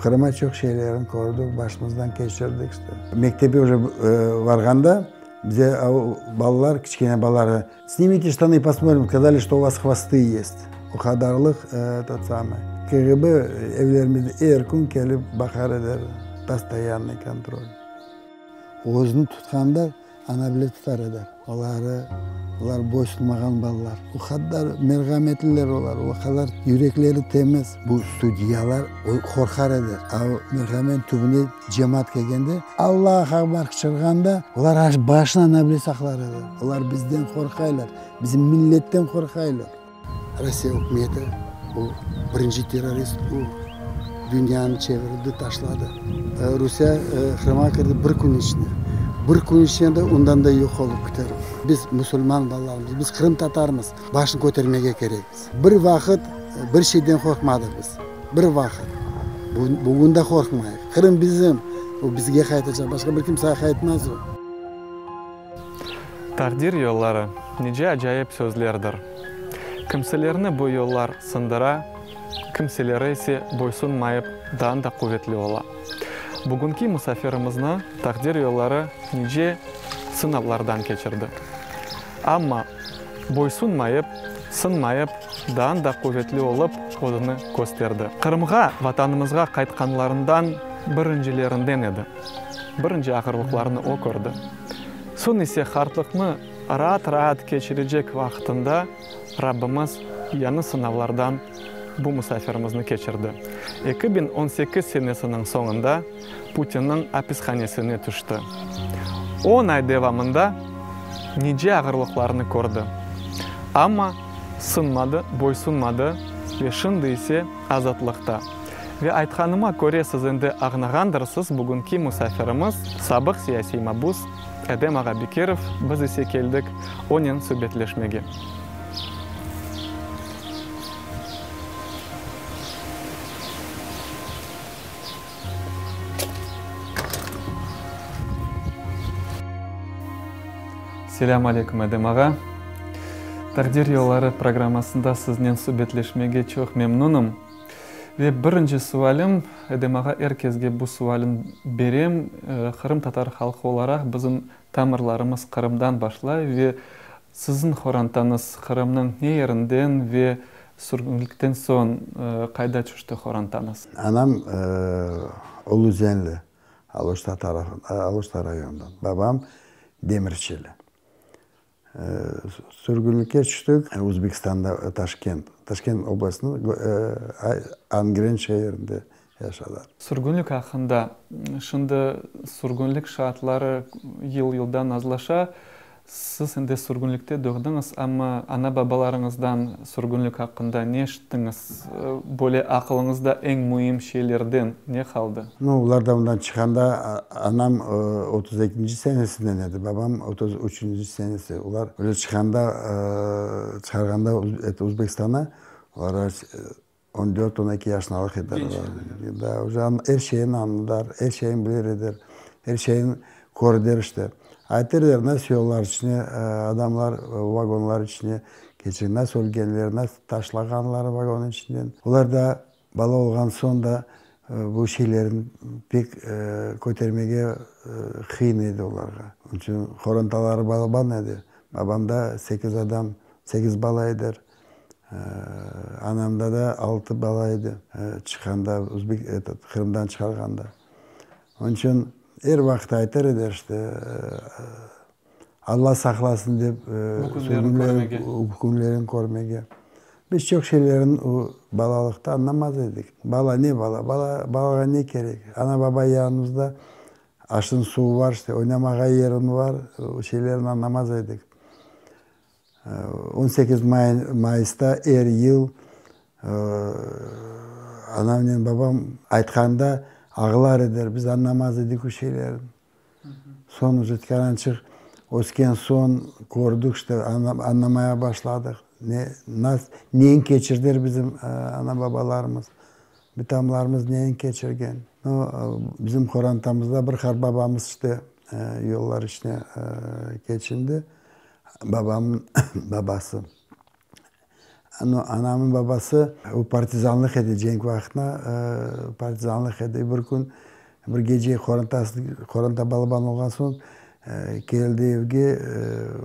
Qırıma çoq şeylerin kördik, başımızdan keçirdik işte. Mektepke uje varğanda bize balalar, kiçkene balalar, Snimite ştanı, posmotrим, сказали, что у вас hvostı yest. O qadarlıq tot samıy. KGB evlerimizde er kün kelip baqar ediler, postoyannıy kontrol. Özüni tutqanda ana bile tutar edi. Oları, olar boysunmağan balalar. O qadar merhametliler olar, o qadar yürekleri temiz. Bu sudyalar qorqar edi. A merhamet tübüne cemaat kelgende, Allahu akbar qıçırğanda, olar aş başını ana bile saqlar edi. Olar bizden qorqaylar, bizim milletten qorqaylar. Rossiya ükümeti, o birinci terrorist, o dünyanı çevirdi, taşladı. Rusiye Qırımğa kirdi bir kün içinde. Bir kün içinde ondan da yoq olıp kiter. Biz musulman balalarımız, biz qırımtatarmız, başını kötermege kerekmiz. Bir vaqıt bir şeyden qorqmadıq biz, bir vaqıt. Bugün de qorqmayıq. Qırım bizim, o bizge qaytacaq, başqa bir kimsege qaytmaz o. Taqdir yolları nice acayip sözlerdir. Kimselerni bu yollar sındıra, kimseleri ise boysunmayıp daa da quvetli ola. Bugünki musafirimizni taqdir yolları nice sınavlardan keçirdi. Amma boysunmayıp, sınmayıp, daa da quvetli olıp özüni kösterdi. Qırımğa, Vatanımızğa qaytqanlarından birincilerinden edi. Birinci ağırlıqlarnı o kördi. Soñ ise qartlıqnı raat-raat keçirecek vaqtında Rabbimiz yañı sınavlardan bu musafirimizni keçirdi. 2018 senesiniñ soñunda Putinniñ apishanesine tüşti. On ay devamında nice ağırlıqlarnı kördi. Amma sınmadı, boysunmadı ve şimdi ise azatlıqta. Ve aytqanıma köre siz endi añlağandırsız, bugünki musafirimiz, sabıq siyasiy mabus Edem ağa Bekirov, biz ise keldik onen subetleşmege. Selâm aleyküm, Edem ağa. Taqdir yolları programmasında siznen subetleşmege çoq memnunım. Ve birinci sualim, Edem ağa, er kesge bu sualin berem, qırımtatar halqı olaraq bizim tamırlarımız Qırımdan başlay ve siziñ horantañız Qırımnıñ ne yerinden ve sürgünlikten soñ qayda tüşti horantañız? Anam Uluzenli, Aluşta tarafı, Aluşta rayonından, babam Demirçili. Sürgünlikke tüştik Özbekistanda, Taşkent, Taşkent oblastınıñ Angren şeerinde yaşadıq. Sürgünlik aqqında, şimdi sürgünlik şaatları yıl-yıldan azlaşa. Siz endi sürgünlikte doğdıñız, amma ana-babalarıñızdan sürgünlik aqqında ne eşittiñiz? Böyle aqılıñızda eñ müim şeylerden ne qaldı? Nu, olar da ondan çıqqanda, anam 32-nci senesinden edi, babam 33-nci senesi. Olar öyle çıqqanda, çıqarğanda eto Özbekistana, olar on dört, on eki yaşındalıq ediler. Da, uje er şeyni añlılar, er şeyni bilir ediler, er şeyni kördiler işte. Aytır ediler, nasıl yollar içine adamlar vagonlar içine keçe, nasıl ölgenler, nasıl taşlağanlar vagon içinden. Olar da Bala olğan soñ da bu şeylerni pek kötermege qıyın edi olarğa. Onıñ içün qorantaları balaban edi. Babamda sekiz adam, sekiz bala ediler. Anamda da altı bala edi çıqqanda, etot, Qırımdan çıqarğanda. Onıñ içün er vaqıt aytar ediler, işte, Alla saqlasın dep, bu künlerini körmege. Biz çoq şeylerni o balalıqta añlamaz edik. Bala ne bala, bala, balağa ne kerek? Ana-baba yanımızda, aşıñ suvu var, işte, oynamağa yeriñ var, o şeylerni añlamaz edik. On sekiz may, mayısta er yıl anamnen babam aytqanda ağlar ediler, biz añlamaz edik o şeylerni. Soñ uje tikarançıq ösken soñ kördik, işte, añlamaya başladıq, ne, nas, neñ keçirdiler bizim ana-babalarımız, bitamlarımız neñ keçirgen. Nu, bizim qorantamızda bir qartbabamız, işte, yollar içine keçindi, babamnıñ babası. Anamnıñ babası o partizanlıq edi, cenk vaqtına partizanlıq edi. Bir kün, bir gece qorantası, qoranta balaban olğan soñ keldi evge,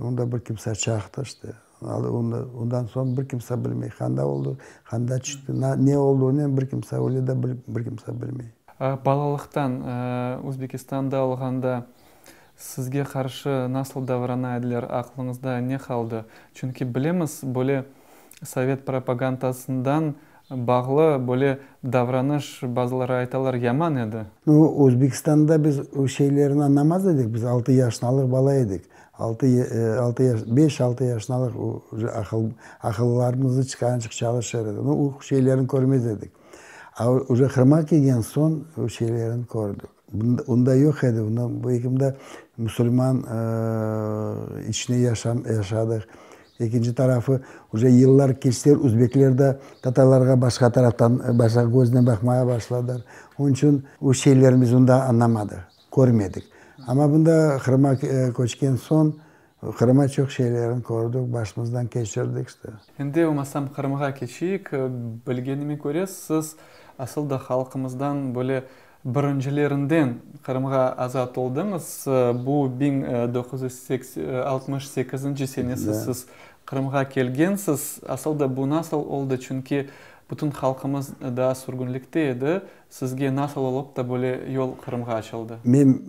onda bir kimse çaqtı işte. Ondan soñ bir kimse bilmey, qanda oldı, qanda çıqtı, ne olduğını bir kimse öyle de bir kimse bilmey. Balalıqtan Özbekistanda olğanda sizge qarşı nasıl davrana ediler, aqlıñızda ne qaldı? Çünki bilemiz, böyle sovet propagantasından bağlı böyle davranış, bazıları aytalar, yaman edi. Nu, Özbekistanda biz o şeylerni añlamaz edik, biz altı yaşnalıq bala edik. Altı, altı yaş, beş, altı yaşnalıq uje aqıl, aqıllarımız çıqançıq çalışır edi. Nu, o şeylerni körmez edik. A uje Qırımğa kelgen soñ o şeylerni kördik. Onda yoq edi, onda bu ekimde musulman içine yaşam, yaşadıq. Ekinci tarafı, uje yıllar keçti, özbekler de tatarlarğa başqa taraftan, başqa köznen baqmağa başladılar. Onıñ içün o şeylerni biz onda añlamadıq, körmedik. Amma bunda Qırımğa köçken soñ, Qırımğa çoq şeylerni kördik, başımızdan keçirdik işte. Endi olmasam Qırımğa keçeyik. Bilgenime köre, siz asıl da halqımızdan böyle birincilerinden Qırımğa azat oldıñız. Bu 1968-nci senesi siz Qırımğa kelgensiz. Asıl da bu nasıl oldı? Çünki bütün halqımız daa sürgünlikte edi. Sizge nasıl olıp da böyle yol Qırımğa açıldı? Men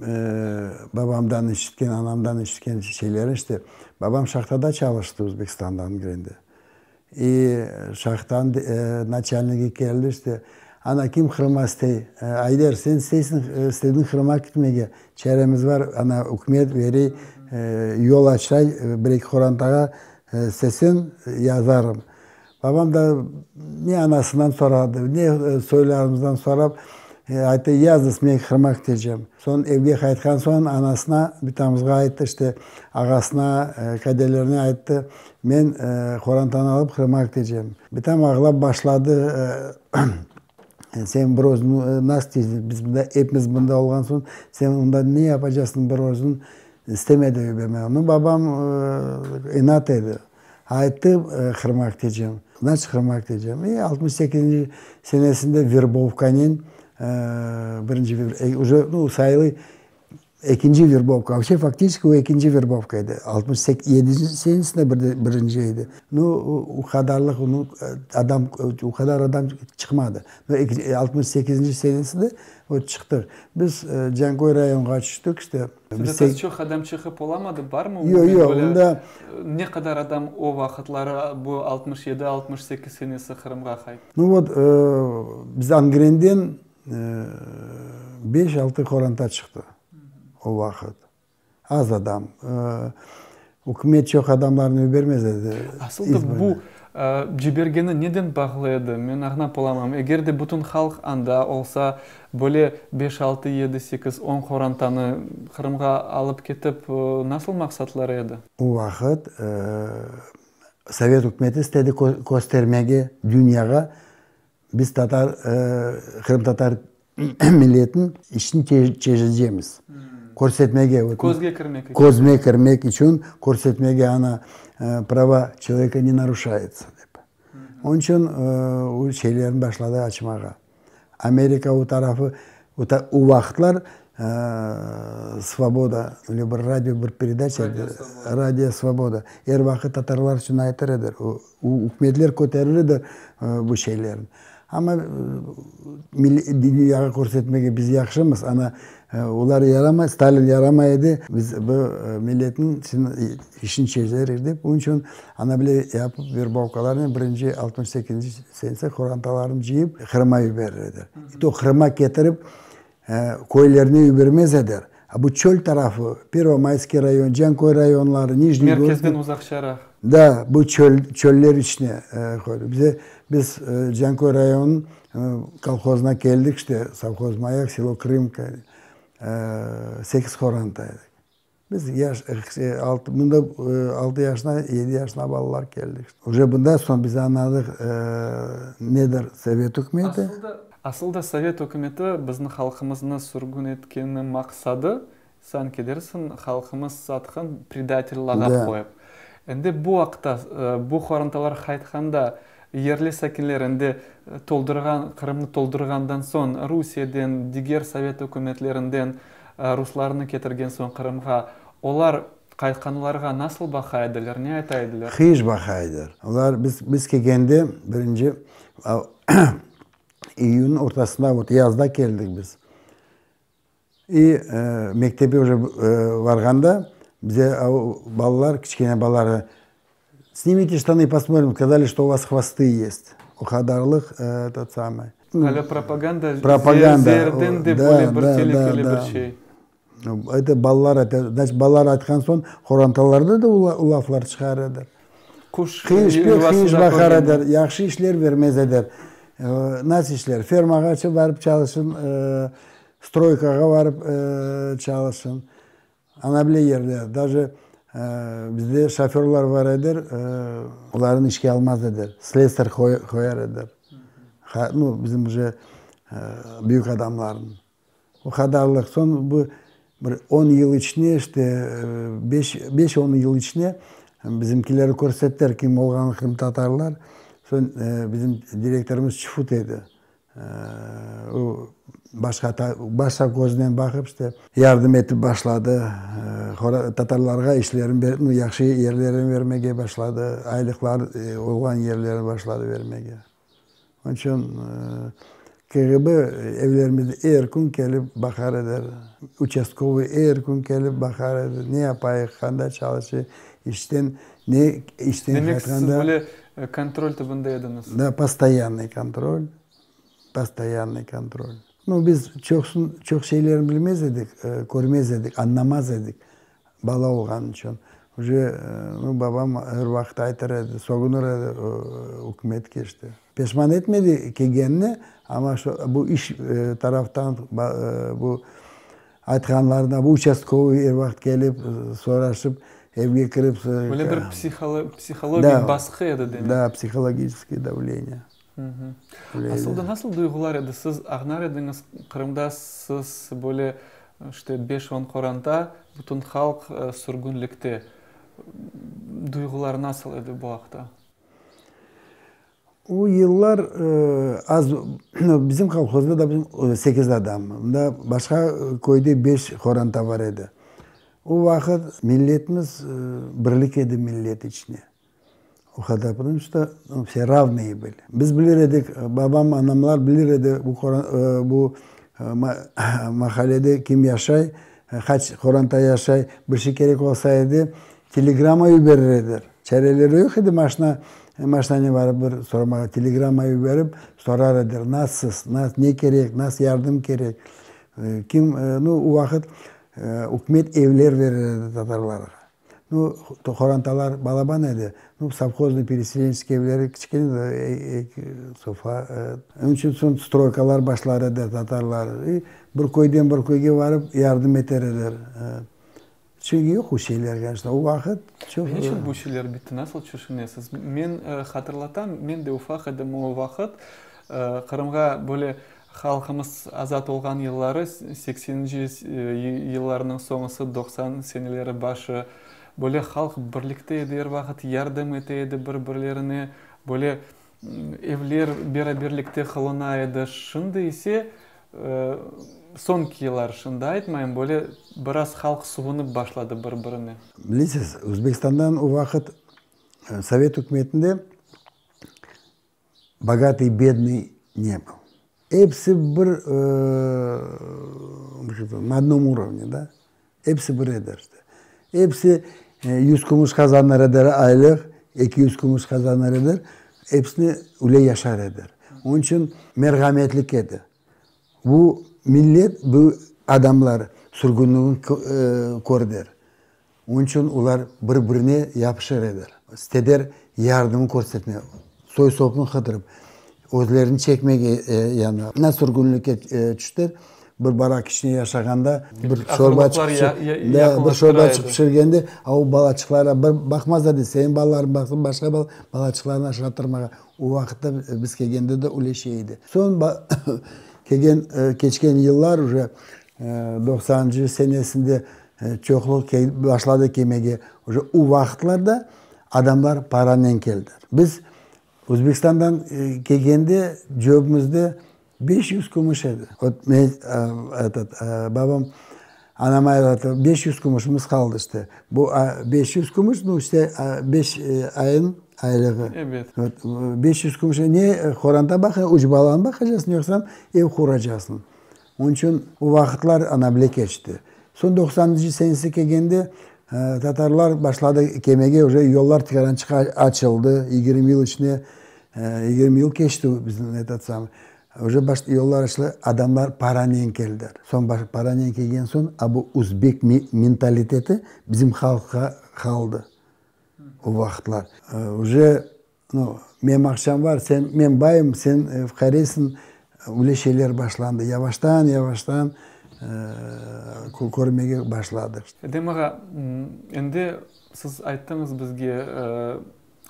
babamdan eşitken, anamdan eşitken şeyler işte, babam şahtada çalıştı Özbekistandan kelgende. İ şahtanıñ naçalnigi keldi işte, ana kim Qırımğa istey, Ayder sen isteysiñ, istediñ Qırımğa ketmege, çaremiz bar, ana ükümet berey, yol açay bir-eki qorantağa, isteseñ yazarım. Babam da ne anasından soradı, ne soylarımızdan sorap, ayttı, yazıñız, men Qırımğa ketecem. Soñ evge qaytqan soñ anasına, bitamızğa ayttı, işte, ağasına, kadelerine ayttı, men qorantanı alıp Qırımğa ketecem. Bitam ağlap başladı, sen bir özüñ nasıl tiysiñ, biz mında, epimiz mında olğan soñ, sen onda ne yapacaqsıñ bir özüñ, istemedi yibermege. Nu, babam inat edi. Ayttı, Qırımğa ketecem. Значит, Qırımğa ketecem. İ 68-nci senesinde verbovkanen birinci, uje, nu, sayılı ekinci verbovka. Вообще, faktiçeski o ekinci verbovka edi. 67-nci senesinde bir de birinci edi. Nu, o qadarlıq, nu, adam, o qadar adam çıqmadı. 68-nci senesinde o çıqtıq. Biz Canköy rayonğa tüştik, işte. Sizde çoq adam çıqıp olamadı, barmı? Yoq, yoq, onda. Ne qadar adam o vaqıtları, bu 67, 68 senesi Qırımğa qayttı? Nu vot, biz Angrenden beş, altı qoranta çıqtı o vaqıt. Az adam. Ükümet çoq adamlarnı yibermez edi. Asıl da bu cibergeni neden bağlı edi, men añlap olamam. Eger de bütün halq anda olsa, böyle beş, altı, yedi, sekiz, on qorantanı Qırımğa alıp ketip, nasıl maqsatları edi? O vaqıt Sovet ükümeti istedi köstermege dünyağa, Biz tatar, qırımtatar milletiniñ işini çezecemiz. Körsetmege. Közge kirmek içün. Közge kirmek içün körsetmege, ana, prava çeloveka ne naruşayetsa dep. Onıñ içün o şeylerni başladı açmağa. Amerika o tarafı, o vaqıtlar Svoboda, öyle bir radio bir peredaça edi, Radio Svoboda. Er vaqıt tatarlar içün aytır edi. Ükümetler köterir edi bu şeylerni. Amma dünyağa körsetmege biz yahşımız, ana olar yaramay, Stalin yaramay edi, biz bu milletniñ işini çezerik dep, onıñ içün ana bile yapıp verbovkalarnen birinci 68-nci senesi qorantalarını cıyıp Qırımğa yiberir edi. İ to Qırımğa ketirip köylerine yibermez edi. A bu çöl tarafı, Pervomayskiy rayon, Canköy rayonları, Nijniy Gorki. Merkezden uzaqçaraq. Da, bu çöl, çöller içine qoydı. Bize, biz Canköy rayonınıñ kolhozına keldik, işte, sovhoz Mayak, selo Krımka, sekiz qoranta edik. Biz yaş, altı, mında altı yaşına, yedi yaşına balalar keldik. Uje bundan soñ biz añladıq, nedir sovet ükümeti. Asıl da sovet ükümeti bizni halqımıznı sürgün etkeniniñ maqsadı, sanki dersiñ, halqımız satqın, predatel lağap qoyıp. Endi bu aqta, bu qorantalar qaytqanda. Yerli sakinler endi toldurğan, Qırımnı toldurğandan soñ, Rusiyeden, diger sovet ükümetlerinden ruslarnı ketirgen soñ Qırımğa, olar qaytqanlarğa nasıl baqa ediler, ne ayta ediler? Qıyış baqa ediler. Olar biz, biz kelgende birinci iyün ortasında, vot yazda keldik biz. İ mektepke uje varğanda bize balalar, kiçkene balalar, Snimite ştanı, posmotrим, skazali, çto u vas hvostı yest. O qadarlıq etot samıy. Alâ propaganda, zeerden de böyle bir telükeli bir şey. Eto balalar ayta, znaçit, balalar aytqan soñ, qorantalarda da o laflar çıqar edi. Quş Qıyış pek yuvasında qıyış baqar körgen. edi, yahşı işler bermez edi. Nasıl işler? Fermağa barıp çalışın, Stroykağa barıp çalışın. Ana bile yerler. Daje bizde şoförlar bar edi, olarnı işke almaz ediler. Slesar qoyar ediler. Nu, bizim uje büyük adamlarnı. O qadarlıq. Soñ bu bir on yıl içinde, işte, beş, beş-on yıl içinde bizimkiler körsettiler, kim olğanın qırımtatarlar. Soñ bizim direktorımız Çufut edi. O başqa başqa köznen baqıp işte yardım etip başladı. Tatarlarğa işlerin nu yahşı yerlerini vermege başladı, aylıqlar olğan yerlerini başladı vermege. Onıñ içün KGB evlerimizde er kün kelip baqar ediler. Uçastkovıy er kün kelip baqar edi, ne yapayıq, qanday çalışayıq, işten ne işten Demek siz qaytqanda. böyle Kontrol tübünde ediñiz. Da, postoyannıy kontrol, postoyannıy kontrol. Nu, biz çoqsun, çoq şeylerni bilmez edik, körmez edik, añlamaz edik, bala olğan içün. Uje, nu, babam er vaqıt aytır edi, sögünir edi ükümetke işte. Peşman etmedi kelgenine, amma şu, bu iş taraftan bu Aytqanlarına bu uçastkovıy er vaqıt kelip, soraşıp, evge kirip. Böyle bir psihologik basqı edi demek. Da, psihologiçeskiy davleniye. Asılda nasıl duyğular edi? Siz ağnar ediñiz, Qırımda siz böyle işte beş-on qoranta, bütün halq sürgünlikte. Duyğular nasıl edi bu aqta? O yıllar az, bizim kolhozda da bizim sekiz adam, mında başqa köyde beş qoranta bar edi. O vaqıt milletimiz birlik edi millet içine. O qadar, потому что все ravnıye bıli. Biz bilir edik, babam, anamlar bilir edi bu bu mahallede kim yaşay, qaç qoranta yaşay, bir şey kerek olsa edi, telegramma yiberir ediler. Çareleri yoq edi, maşna, maşnanen barıp bir soramağa, telegramma yiberip sorar ediler, nasılsız, ne kerek, nasıl yardım kerek. Kim, nu, o vaqıt ükümet evler berer edi tatarlarğa. Nu, qorantalar balaban edi, nu, sovhoznıy, pereselençeskiy evleri kiçkene edi, eki sofa. Onıñ içün soñ stroykalar başlar edi tatarlar. Bir köyden bir köyge varıp yardım eter ediler. Çünki yoq o şeyler, конечно, o vaqıt çoq. Ne içün bu şeyler bitti, nasıl tüşünesiz? Men hatırlatam, men de ufaq edim o vaqıt, Qırımğa böyle halqımız azat olğan yılları, sekseninci yıllarnıñ soñusı, 90 seneleri başı, böyle halq birlikte edi er vaqıt, yardım ete edi bir-birlerine, böyle Evler beraberlikte qılına edi, şimdi ise, soñki yıllar, şimdi aytmayım, böyle biraz halq suvunıp başladı bir-birine. Bilesiz, Özbekistandan o vaqıt Sovet ükümetinde bogatıy, bednıy ne byl. Episi bir, na odnom urovne, da, episi bir edi işte. Episi yüz kümüş qazanır ediler aylıq, 200 kümüş qazanır ediler, episini öyle yaşar ediler. Onıñ içün merhametlik edi. Bu millet, bu adamlar sürgünligini kördiler. Onıñ içün olar bir-birine yapışır ediler. İstediler yardım körsetmege, soy-sopnı qıdırıp, özlerini çekmege yani. Na sürgünlikke tüştiler, bir barak içinde yaşağanda, bir şorbaçıq da, bir şorbaçıq pişirgende, a o balaçıqlara bir baqmaz edi, seniñ balalarıñ baqsın, başqa balaçıqlarnı aşattırmağa. O vaqıtta biz kelgende de öyle şey edi. Soñ kelgen, keçken yıllar uje doqsanıncı senesinde Çoqluq başladı kelmege. Uje o vaqıtlarda adamlar paranen keldiler. Biz. Özbekistandan kelgende cöbümizde 500 kümüş edi. Vot men, etot, babam anama ayttı, 500 kümüşimiz qaldı işte. Bu 500 kümüş, nu, işte, beş ayın aylığı. Ebet. Vot, 500 kümüş ne qoranta baqa, üç balanı baqacaqsıñ, yoqsa ev quracaqsıñ. Onıñ içün o vaqıtlar ana bile keçti. Soñ doqsanıncı senesi kelgende tatarlar başladı kelmege, uje yollar tikarançıq açıldı, 20 yıl içinde, 20 yıl keçti bizim etot samıy, uje yollar açıldı, adamlar paranen keldiler. Soñ paranen kelgen soñ, a bu özbek mentaliteti bizim halqqa qaldı o vaqıtlar. Uje Nu, menim aqçam bar, sen, men bayım, sen fuqaresiñ, öyle şeyler başlandı. Yavaştan, yavaştan körmege başladıq. Edem ağa, endi siz ayttıñız bizge,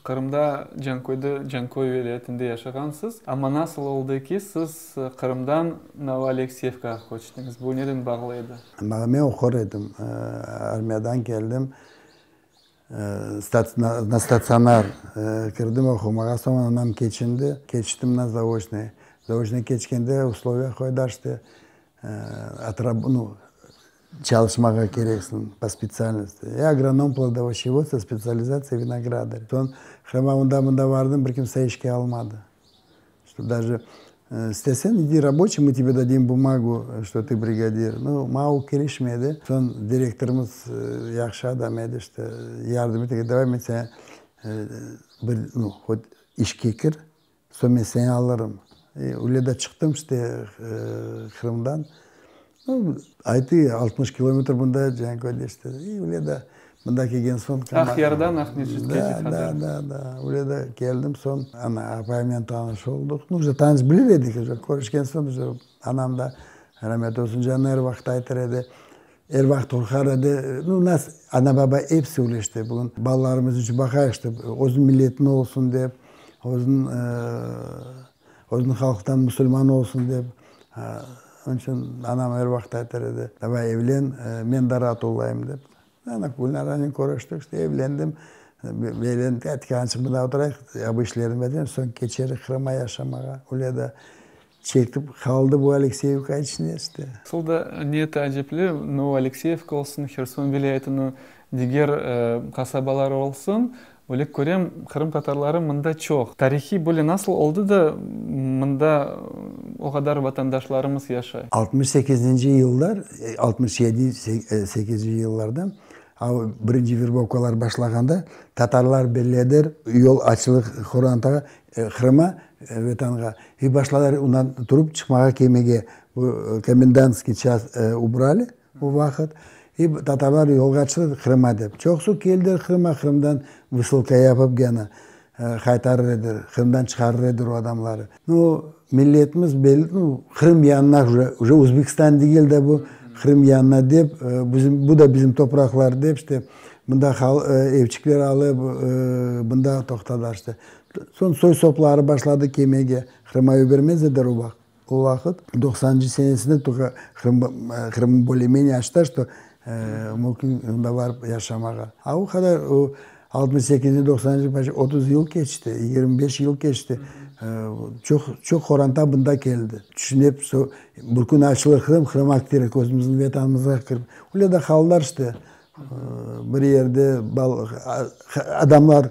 Qırımda, Canköyde, Canköy vilâyetinde yaşağansız. Amma nasıl oldı ki, siz Qırımdan Novoalekseyevkağa köçtiñiz? Bu neden bağlı edi? Men oqur edim, armiyadan keldim. Na statsionar kirdim oqumağa, soñ anam keçindi, keçtim na zaoçnıy. Zaoçnıy keçkende usloviya qoydılar, işte, nu, çalışmağa kereksiñ po spetsialnosti. Ya agronom plodovощеводства, spetsializatsiya vinogradar. Soñ Qırımğa unda-mında bardım, bir kimse işke almadı. Что даже isteseñ, idi raboçiy, mı tebe dadim bumagu, что tı brigadir. Nu, maña o kelişmedi. Soñ direktorımız yahşı adam edi, işte, yardım etti, davay men saña bir, nu, hot işke kir, soñ men seni alırım. Öyle de çıqtım, işte, Qırımdan. Nu, ayttı, 60 kilometr mında, Canköyde, işte, öyle de Mında kelgen soñ. Aqyardan Aqmescitke qadar. Da, da, da. Öyle de keldim soñ, ana, apayımnen tanış olduq. Nu, uje tanış bilir edik, uje körüşken soñ, uje anam da, ramet olsun, canı er vaqıt aytır edi, er vaqıt qorqar edi. Nu, nas, ana-baba episi öyle işte, bugün balalarımız içün baqayıq işte, özüniñ milletini olsun dep, özüniñ, özüniñ halqtan musulman olsun dep. Onıñ içün anam er vaqıt aytar edi, davay evlen, men de raat olayım dep. Ana, Gülnaranen körüştik, işte, evlendim. Evlendik, ayttıq, anca mında oturayıq, ya bu işlerni bitirelim, soñ keçerik Qırımğa yaşamağa. Öyle de çekip qaldı bu Alekseyevka içinde, işte. Asıl da ne taacipli, Novoalekseyevka olsun, Herson vilâyetiniñ diger qasabaları olsun, Öyle körem, qırımtatarları mında çoq. Tarihiy böyle nasıl oldı da, mında o qadar vatandaşlarımız yaşay? 68-nci yıllar, 67, sekizinci yıllarda, birinci verbovkalar başlağanda, tatarlar bellidir, yol açılıq qorantağa, Qırıma, Vetanğa, i başladılar ondan turıp çıqmağa kelmege, bu komendantskiy ças ubrali. O vaqıt i tatarlar yolğa çıqtı Qırıma dep. Çoqusı keldiler Qırıma, Qırımdan vısılka yapıp gene qaytarır ediler, Qırımdan çıqarır ediler o adamları. Nu, milletimiz belli, nu, Qırım yanına uje, uje Özbekistan degil de bu, Qırım yanına dep, bizim, bu da bizim topraqlar dep, işte, mında evçikler alıp, mında toqtadılar, işte. Soñ soy-sopları başladı kelmege, Qırıma yibermez ediler o vaqıt. O vaqıt, doqsanıncı senesinde toka Qırım, Qırım bolее-menее açtı, что mümkün mında barıp yaşamağa. A o qadar o 68-nci, doqsanıncı, почти 30 yıl keçti, 25 yıl keçti. Çoq, çoq qoranta mında keldi. Tüşünip, bir kün açılır Qırım, Qırımğa keterek, özümizniñ Vetanımızğa kirip. Öyle de qaldılar işte, bir yerde adamlar,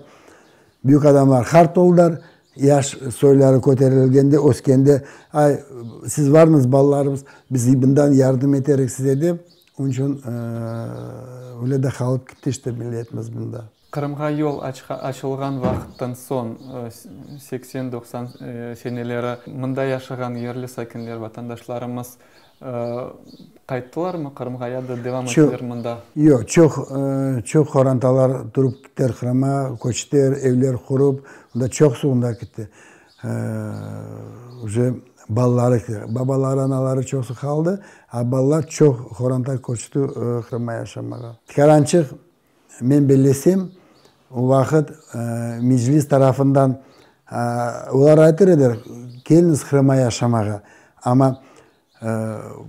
büyük adamlar qart oldılar, Yaş soyları köterilgende, öskende, ay, siz varmız, balalarımız, biz bundan yardım eterik size dep, onıñ içün öyle de qalıp gitti işte milletimiz bunda. Qırımğa yol açılğan vaqıttan soñ, seksen, doqsan seneleri, mında yaşağan yerli sakinler, vatandaşlarımız Qayttılarmı Qırımğa ya da devam ettiler mında? Yoq, çoq, çoq qorantalar turıp kittiler Qırıma, köçtiler, evler qurıp, onda çoqusı onda kitti. Uje balaları, babaları, anaları çoqusı qaldı, a balalar çoq qoranta köçti Qırıma yaşamağa. Tikarançıq, men bellesem, o vaqıt Meclis tarafından olar aytır ediler, keliñiz Qırıma yaşamağa, amma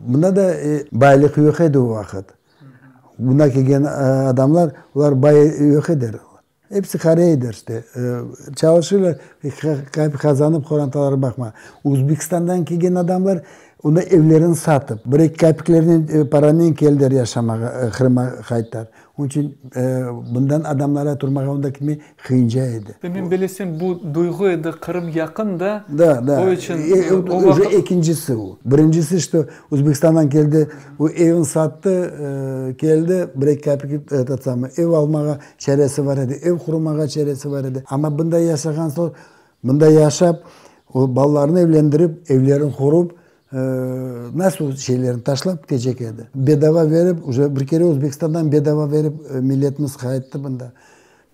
Bunda da baylıq yoq edi o vaqıt. Bunda kelgen adamlar, olar bay yoq ediler. Episi qaraydır işte. Çalışırlar, qazanıp qorantaları baqma. Uzbekistandan kelgen adamlar onda evlerini satıp, bir-eki kapiklernen paranen keldiler yaşamağa, Qırımğa qayttılar. Onıñ içün bundan adamlara turmağa onda ketmege qıyınca edi. Ve men bilesem, bu duyğu edi, Qırım yaqın da, Da, da. o içün o vaqıt. Uje ekincisi o. Birincisi, şto Özbekistandan keldi, o evini sattı, keldi, bir-eki kapik etot samıy, ev almağa çaresi bar edi, ev qurmağa çaresi bar edi. Amma bunda yaşağan soñ, bunda yaşap, o balalarını evlendirip, evlerini qurup, Nasıl şeylerni taşlap ketecek edi? Bedava berip, uje bir kere Özbekistandan bedava berip milletimiz qayttı bunda.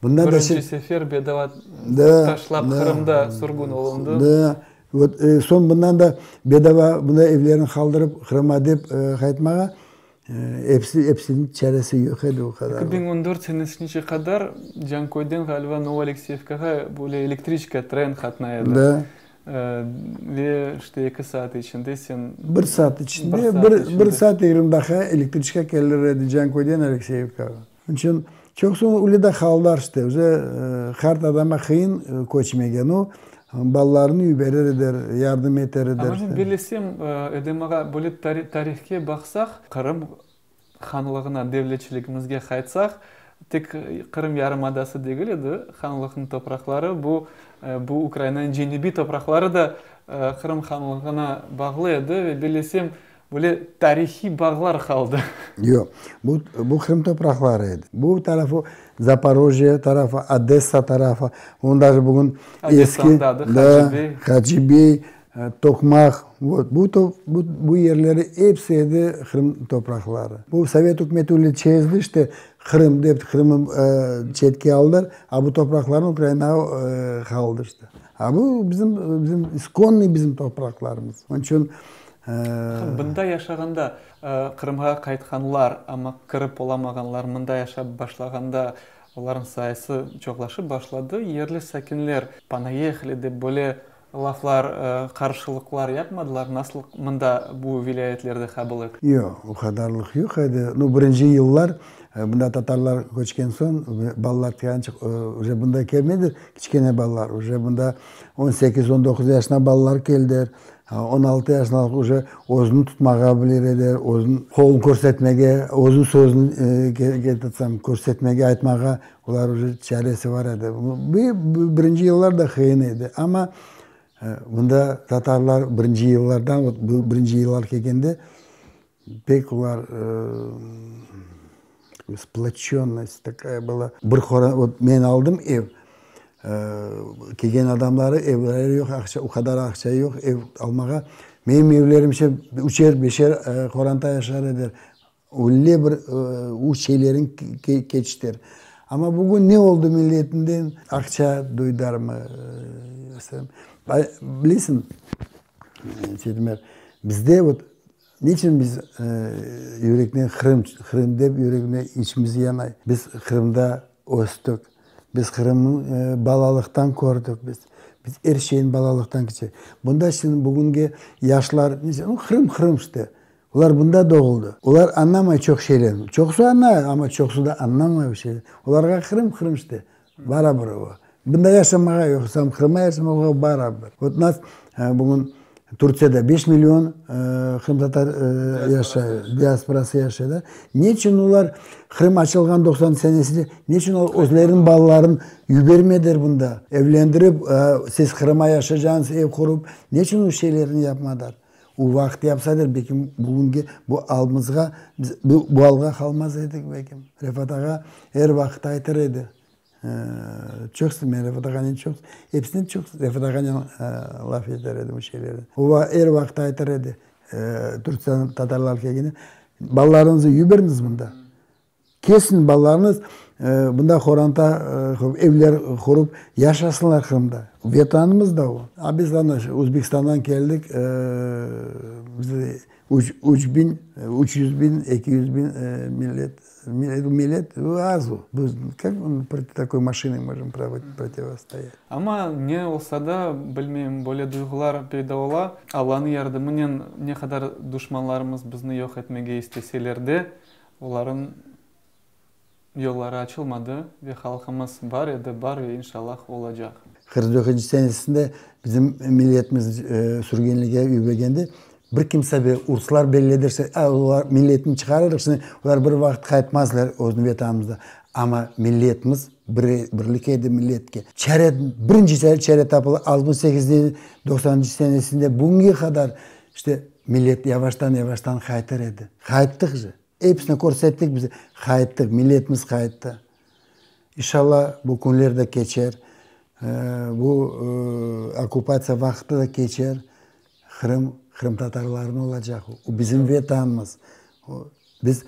Bundan da Birinci sefer bedava taşlap Qırımda sürgün olundı. Da, vot, soñ bundan da bedava bunda evlerini qaldırıp Qırımğa dep qaytmağa episi, episiniñ çaresi yoq edi o qadar. 2014 senesinice qadar Canköyden ğaliba Novoalekseyevkağa böyle elektriçka, tren qatnay edi. Da. Ve işte eki saat içinde sen. Bir saat içinde, bir, bir saat 20 daqqa elektriçka kelir edi Canköyden Alekseyevkağa. Onıñ içün çoqusı öyle de qaldılar işte, уже qart adama qıyın köçmege, no, balalarını yiberir ediler, yardım eter ediler. Amma men bilesem, Edem ağa, böyle tarihke baqsaq, Qırım hanlığına, devletçiligimizge qaytsaq, tek Qırım yarımadası degil edi hanlıqnıñ topraqları, bu, bu Ukrainanıñ cenübiy topraqları da Qırım hanlığına bağlı edi ve bilesem, böyle tarihiy bağlar qaldı. Yoq, bu, bu Qırım topraqları edi. Bu tarafı Zaporojye tarafı, Odessa tarafı, onı даже bugün eski, da, Hacıbey, Toqmaq, vot, bu, bu, bu yerleri episi edi Qırım topraqları. Bu Sovet ükümeti öyle çezdi, işte, Qırım dep Qırımnı çetke aldılar, a bu topraqlarnı Ukrainağa qaldı, işte. A bu bizim, bizim iskonnıy bizim topraqlarımız. Onıñ içün Bunda yaşağanda, Qırımğa qaytqanlar, amma kirip olamağanlar mında yaşap başlağanda, olarnıñ sayısı çoqlaşıp başladı. Yerli sakinler ponayehali dep böyle laflar, qarşılıqlar yapmadılar? Nasıl mında bu vilâyetlerde qabul etti? Yoq, o qadarlıq yoq edi. Nu, birinci yıllar mında tatarlar köçken soñ, balalar kelgençe, uje bunda kelmedi kiçkene balalar, uje bunda on sekiz, on doquz yaşına balalar keldiler. 16 yaşında uje özüni tutmağa bilir edi, özüniñ qolun körsetmege, özüniñ sözüni körsetmege, aytmağa olar uje çaresi bar edi. Birinci yıllar da qıyın edi, amma bunda tatarlar birinci yıllardan, birinci yıllar kelgende pek olar splочenность takaya была. Bir qora, vot men aldım ev, kelgen adamları evleri yoq, aqça, o qadar aqça yoq ev almağa. Menim evlerimce üçer, beşer qoranta yaşar ediler. Öyle bir o şeylerin keçtiler. Amma bugün ne oldı milletinden? Aqça duydarmı? Bilesiñ, Seytumer, bizde vot Niçün biz yüreknen Qırım, Qırım dep yüregimde içimiz yanay? Biz Qırımda östük. Biz Qırımnıñ balalıqtan kördik biz. Biz er şeyni balalıqtan keçe. Bunda şimdi bugüngi yaşlar, Qırım, Qırım işte. Olar bunda doğuldı. Olar añlamay çoq şeylerni. Çoqusı añlay, amma çoqusı da añlamay bir şeylerni. Olarğa Qırım, Qırım işte. Barabır o. Bunda yaşamağa yoqsa Qırımda yaşamağa barabır. Vot nas bugün Turciyada 5 million qırımtatar yaşay, diasporası yaşay da. Neçün olar Qırım açılğan 90 senesinde neçün olar özleriniñ balaların yibermediler bunda? Evlendirip, siz Qırımğa yaşaycañız, ev qurup, neçün o şeylerni yapmadılar? O vaqıt yapsaydılar, belki bugünki bu alımızğa, biz bu alğa qalmaz edik belki. Refat ağa er vaqıt aytır edi. Çoqsı men Refat ağanen çoq, episinen çoq Refat ağanen laf eter edim bu şeylerni. O er vaqıt aytır edi, Türkiyedan tatarlar kelgende, balalarıñıznı yiberñiz mında. Kelsin balalarıñız, bunda qoranta evler qurup yaşasınlar Qırımda. Vetanımız da o. A biz ana Özbekistandan keldik, üç, üç biñ, 300 biñ, 200 biñ millet. Millet az o. Biz kak protiv takoy maşinı možem protivostoyat? Amma ne olsa da, bilmeyim, böyle duyğular peyda ola. Allanıñ yardımınen ne qadar duşmanlarımız bizni yoq etmege isteseler de, olarıñ. yolları açılmadı ve halqımız bar edi, bar ve inşallah olacaq. 49 senesinde bizim milletimiz sürgünlikke yibergende bir kimse be urslar bellidirse, olar milletni çıqarırıq, şimdi olar bir vaqıt qaytmazlar özüniñ vetanımızda. Amma milletimiz bir, birlik edi milletke. Çare, birinci çare tapıldı 68-de, 90-ncı senesinde bugünge qadar işte millet yavaştan-yavaştan qaytır edi. Qayttıq же. Episini körsettik biz, qayttıq, milletimiz qayttı. İnşallah bu künler de keçer, bu okkupatsiya vaqtı da keçer, Qırım qırımtatarlarnıñ olacaq, o bizim Vetanımız. Biz,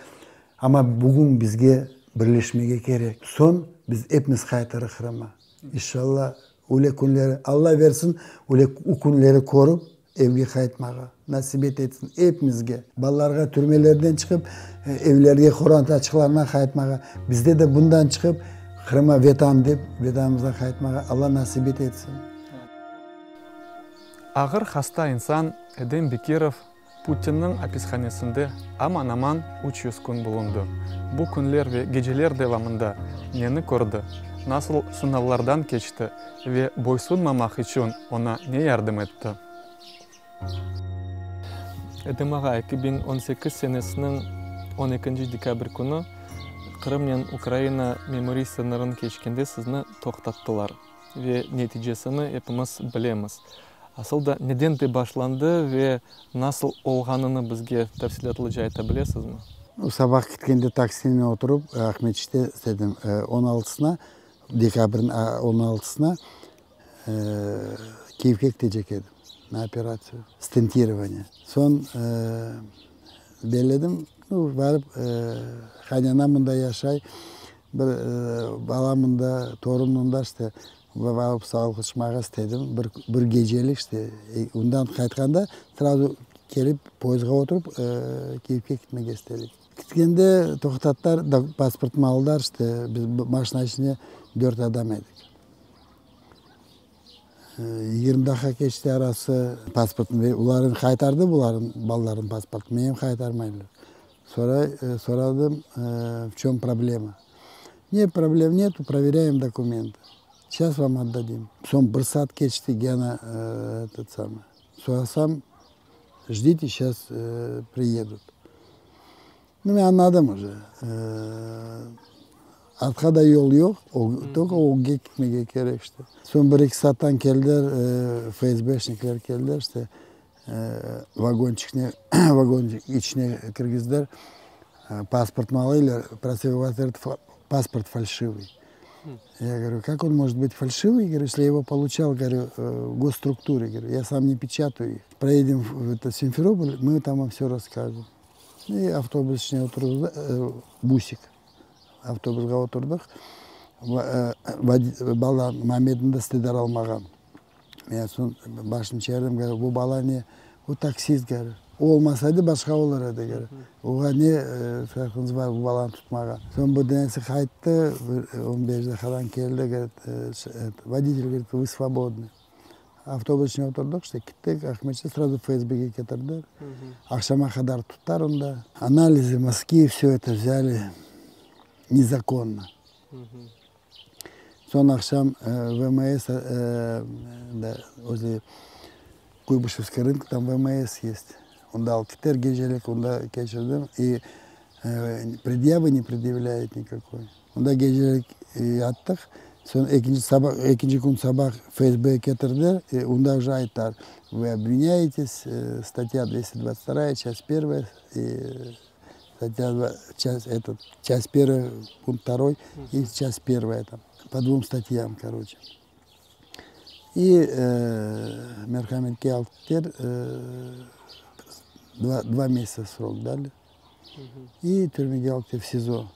amma bugün bizge birleşmege kerek. Soñ biz epimiz qaytarıq Qırımğa. İnşallah öyle künleri, Alla versin, öyle o künleri körip, Evge qaytmağa nasip etsin epimizge. Balalarğa türmelerden çıqıp, evlerge, qorantaçıqlarına qaytmağa, bizde de bundan çıqıp, Qırıma, Vetan dep, Vetanımızğa qaytmağa Alla nasip etsin. Ağır hasta insan Edem Bekirov Putinniñ apishanesinde aman-aman 300 kün bulundı. Bu künler ve geceler devamında neni kördi, nasıl sınavlardan keçti ve boysunmamaq içün oña ne yardım etti? Edem ağa, 2018 senesiniñ on ekinci dekabr künü Qırımnen Ukraina memuriy sıñırın keçkende sizni toqtattılar ve neticesini epimiz bilemiz. Asıl da neden de başlandı ve nasıl olğanını bizge tafsilâtlıca ayta bilesizmi? Sabah ketkende taksinen oturıp Aqmescitte istedim, on altısına Dekabrniñ on altısına Kiyevge ketecek edim na operatsiya, stentirovaniye. Soñ belledim, nu, barıp qaynanam mında yaşay, bir balam mında, torun mında, işte, barıp sağlıqlaşmağa istedim, bir gecelik, işte, ondan qaytqanda srazu kelip poyezdğa oturıp Kiyevge ketmege istedik. Ketkende toqtattılar, pasportımnı aldılar, işte, biz maşina içinde dört adam edik. 20 daqqa keçti arası, pasportını olarnıñ qaytardı, bularnıñ balalarnıñ pasportını, menim qaytarmaylar. Soray, soradım, в чем проблема? Не, проблем нету, проверяем документы. Сейчас вам отдадим. Soñ bir saat keçti, gene этот самый. Sorasam, ждите, сейчас приедут. Nu, men añladım уже. Artqa da yol yoq, только ögge ketmege kerek işte. Soñ bir-eki saattan keldiler, FSBşnikler keldiler, işte, vagonçikni, vagon içine kirgizdiler, pasportnı alaylar, паспорт фальшивый. Я говорю, как он может быть фальшивый, говорю, если я его получал, говорю, в госструктуре, говорю, я сам не печатаю их. Проедем в это, Симферополь, мы там вам все расскажем. И автобус içine oturdı, busik, avtobusqa oturdıq. Bala Mamedni de istediler almağa. Men soñ başını çevirdim, говорю, bu bala ne? O taksist, говорю. O olmasaydı, başqa olur edi, говорю. Oğa ne farqıñız bar bu balanı tutmağa? Soñ bu denesi qayttı, bir 15 daqiqadan keldi, говорит, водитель, говорит, вы свободны. Avtobus içine oturdıq, işte kettik, Aqmescit, сразу FSBge ketirdiler. Aqşama qadar tuttılar onda. Анализы, мазки, все это взяли незаконно. Soñ aqşam VMS, да, возле Куйбышевский рынок, там VMS есть. Onda alıp kettiler gecelik, onda keçirdim. И предъявы не предъявляет никакой. Onda gecelik yattıq. Soñ ekinci saba, ekinci kün sabah FSB ketirdiler, onda уже ayttılar, вы обвиняетесь, статья 222, часть первая, и статья, часть, этот, часть первая, пункт второй, и часть первая там, по двум статьям, короче. И Merhametke alıp kettiler, 2 месяца срок дали. И türmege alıp kettiler, в СИЗО.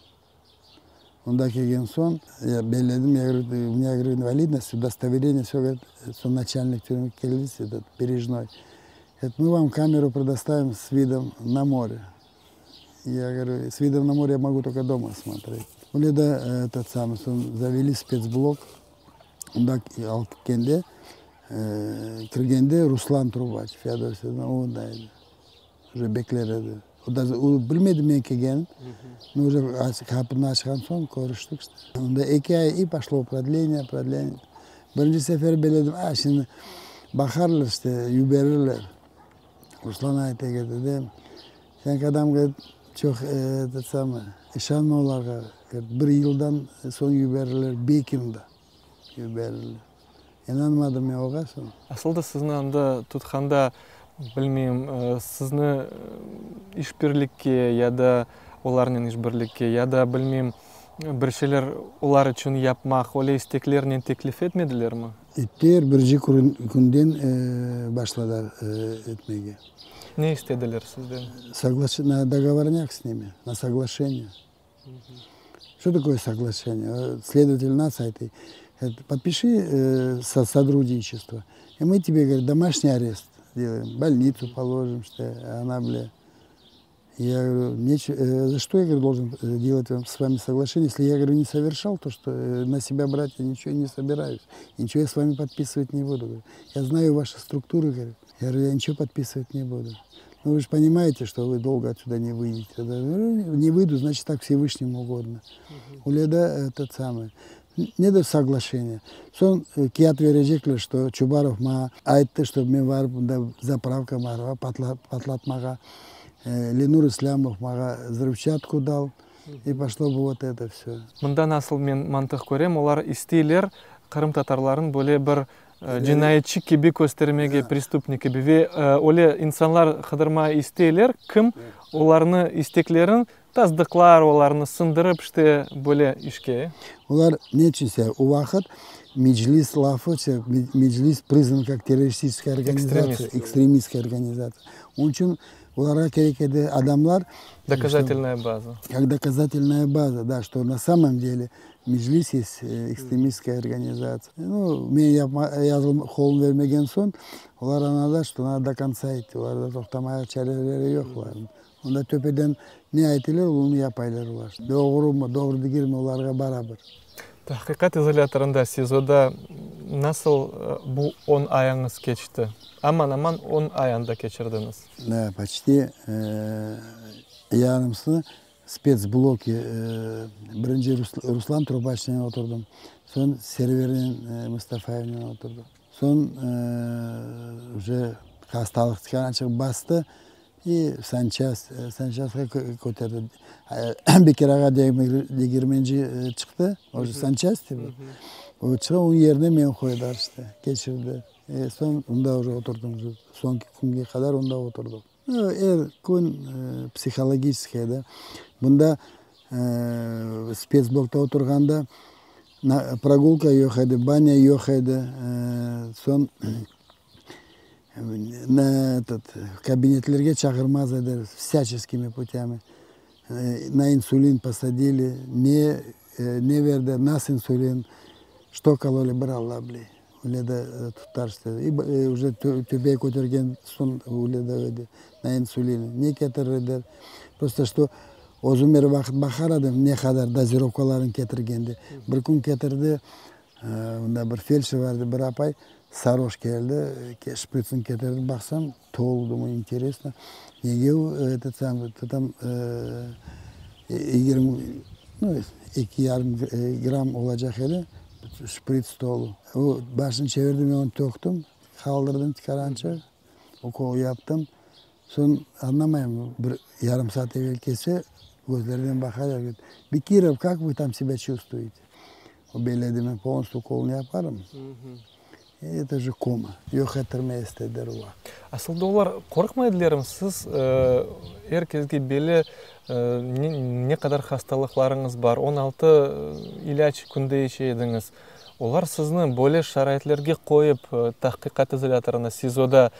Onda kelgen soñ, я belledim, я говорю, у меня, говорю, инвалидность, удостоверение, все, говорит, soñ начальник тюрьмы keldi, этот, Бережной. Говорит, мы вам камеру предоставим с видом на море. Я говорю, с видом на море я могу только дома смотреть. Öyle de этот самый, soñ завели спецблок. Onda alıp ketkende, kirgende Ruslan Trubaç, Feodosiyada, o da edi. Уже bekler edi. O da o bilmedi men kelgenim. No уже qapını açqan soñ körüştik işte. Onda eki ay i poşlo prodleniye, prodleniye. Birinci sefer beledim, a şimdi baqarlar işte, yiberirler. Ruslan ayta keldi de, sen kadam, govorit, çoq etot samıy, işanma olarğa, bir yıldan soñ yiberirler, bekim da yiberirler. İnanmadım men oğa soñ. Asıl da sizni anda tutqanda, bilmeyim, sizni işbirlikke ya da olarnen işbirlikke, ya da, bilmeyim, bir şeyler olar içün yapmaq, öyle isteklernen teklif etmedilermi? Ettiler, birinci künden başladılar etmege. Ne istediler sizden? Na dogovornâk s nimi, na soglaşeniye. Şto takoye soglaşeniye? Sledovatel nas aytı, podpişi sotrudniçestvo, i mı tebe, govorit, domaşniy arest delayem, bolnitsu položim, işte, ana bile. Ya govorю, za što ya, govorю, dolžen delat s vami soglaşeniye, esli ya, govorю, ne soverşal to, što na sebâ brat ya niçego ne sobirayus, niçego ya s vami podpisıvat ne budu, govorю, ya znayu vaşı strukturı, govorю, ya govorю, ya niçego podpisıvat ne budu. Nu, vı je ponimayete, što vı dolgo otsüda ne vıydete. Ne vıydu, znaçit, tak Vsevyşnemu ugodno. Öyle de etot samıy. Nedir soglaşeniye? Soñ kâğıt verecekler, što Çubarov maña ayttı, što men barıp mında zapravka bar, patlatmağa. Lenur İslâmov maña vzrıvçatku dal, i poşlo vot eto vsö. Mında nasıl men mantıq körem, olar isteyler qırımtatarların böyle bir cinayetçi kibi köstermege, prestupnik kibi, ve öyle insanlar qıdırmağa isteyler, kim olarnı isteklerin Tasdıqlar, olarnı sındırıp, işte, böyle işke. Olar ne içün se, o vaqıt Meclis lafı, Meclis priznan kak terroristiçeskaya organizatsiya, ekstremistskaya organizatsiya. Onıñ içün olarğa kerek edi adamlar. Dokazatelnaya baza. Kak dokazatelnaya baza, da, çto na samom dele Meclis est ekstremistskaya organizatsiya. Nu, men yapma, yazılma, qolum bermegen soñ, olar añladılar, çto nado do kontsa idti, olarda toqtamağa çareleri yoq olarnıñ. Onda töpeden ne aytılar, onı yapaylar olar. Doğrumı, doğru degilmi, olarğa barabir. Tahqiqat izolâtorında, SİZOda nasıl bu on ayıñız keçti? Aman-aman on ay anda keçirdiñiz. Da, poçti yarımsını spetsbloke, birinci Ruslan Trubaçnen oturdım, soñ Servernen Mustafayevnen oturdım. Soñ uje hastalıq çıqarğan bastı. I sançast, sançastqa köterdi. Bekir ağa degirmenci çıqtı, o же sançast o çıqa, onıñ yerine meni qoydılar işte, keçirdi. Soñ onda уже oturdım, soñki künge qadar onda oturdıq. Er kün psihologiçeskiy da. Bunda spetsblokta oturğanda progulka yoq edi, banâ yoq edi, soñ Na etot, kabinetlerge çağırmaz edi vsâçeskimi putâmi. Na insulin posadili, ne ne berdi, nas insulin, çto kololi bir Alla bile. Öyle de tutar işte. I uje töpege kötergen soñ öyle de edi, na insulin. Ne ketirir edi, prosto çto özüm er vaqıt baqar edim ne qadar dozirovkalarını ketirgende. Bir kün ketirdi, Onda bir feldşer bar edi, bir apay saroş keldi, şpritsini ketirdi, baqsam, tolu, думаю, interesno, nege o etot samıy, tam yigirmi, nu, eki yarım gramm olacaq edi, şprits tolu. O başını çevirdi, men onı töktim, qaldırdım tikarançıq, ukol yaptım. Soñ añlamayım, bir yarım saat evel kelse, közlerinen baqa da, govorit, Bekirov, kak vı tam sebâ çuvstvuete? O belli edi, men polnostyu ukolnı yaparım. Eto je koma, yoq ettirmey istediler o vaqıt. Asılda olar qorqmay edilermi? Siz er kesge belli ne qadar hastalıqlarıñız bar, 16 ilâc künde içe ediñiz. Olar sizni böyle şaraitlerge qoyıp, tahqiqat izolâtorında, SİZOda,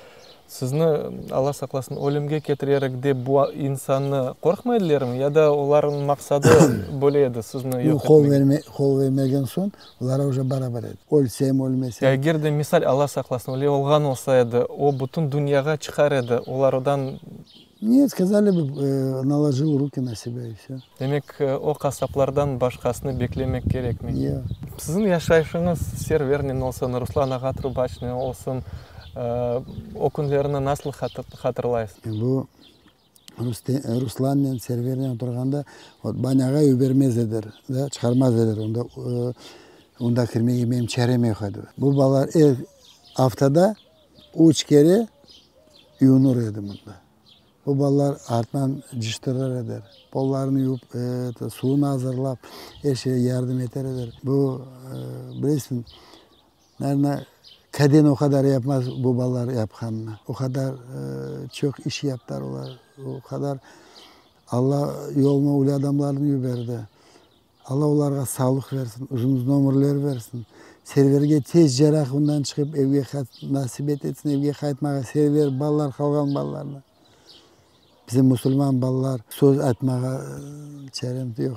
sizni, Alla saqlasın, ölümge ketirerik dep bu insannı qorqmay edilermi? Ya da olarnıñ maqsadı böyle edi, sizni yoq etmek? Qol vermegen soñ, olara uje barabar edi. Ölsem, ölmesem. Eger de, misal, Alla saqlasın, öyle olğan olsa edi, o bütün dünyağa çıqar edi, olardan. Net, skazali bi, nalojil ruki na sebâ i vsö. Demek, o qasaplardan başqasını beklemek kerekmey. Yoq. Siziñ yaşayışıñız Servernen olsun, Ruslan ağa Trubaçnen olsun, o künlerni nasıl hatırlaysız? Bu. Ruslannen, Servernen oturğanda, vot, banâğa yibermez ediler, da, çıqarmaz ediler, onda, onda kirmege menim çarem yoq edi. Bu balalar er aftada üç kere yuvunır edi mında. Bu balalar artından cıştırır ediler, pollarını yuvıp, eto, suvunı azırlap, er şeyge yardım eter ediler. Bu, bilesiñ, Naverno, kaden o qadar yapmaz bu balalar yapqanını. O qadar çoq iş yaptılar olar, o qadar Alla yoluna öyle adamlarnı yiberdi. Alla olarğa sağlıq versin, uzun-uzun ömürler versin. Serverge tez cerrahından çıqıp evge nasip etsin evge qaytmağa, Server, balalar, qalğan balalarnı. Bizim musulman balalar söz aytmağa çaremiz yoq.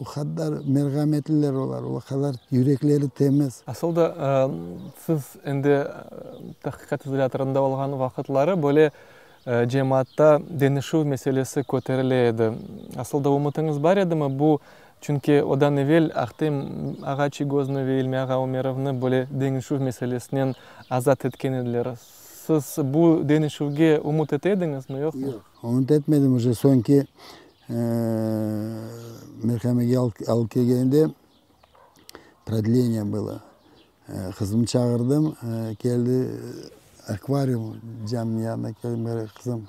O qadar merhametliler olar, o qadar yürekleri temiz. Asıl da, siz endi tahqiqat izolâtorında olğan vaqıtları böyle cemaatta deñişüv meselesi köterile edi. Asıl da ümütiñiz bar edimi bu, çünki odan evel Ahtem ağa Çiygoznı ve İlmi ağa Ümerovnı böyle deñişüv meselesinen azat etken ediler. Siz bu deñişüvge ümüt ete ediñizmi, yoqmı? Yoq, ümüt etmedim. Uje soñki Merhamege alıp kelgende prodleniye было. Qızımnı çağırdım, keldi akvarium camnıñ yanına keldim, qızım,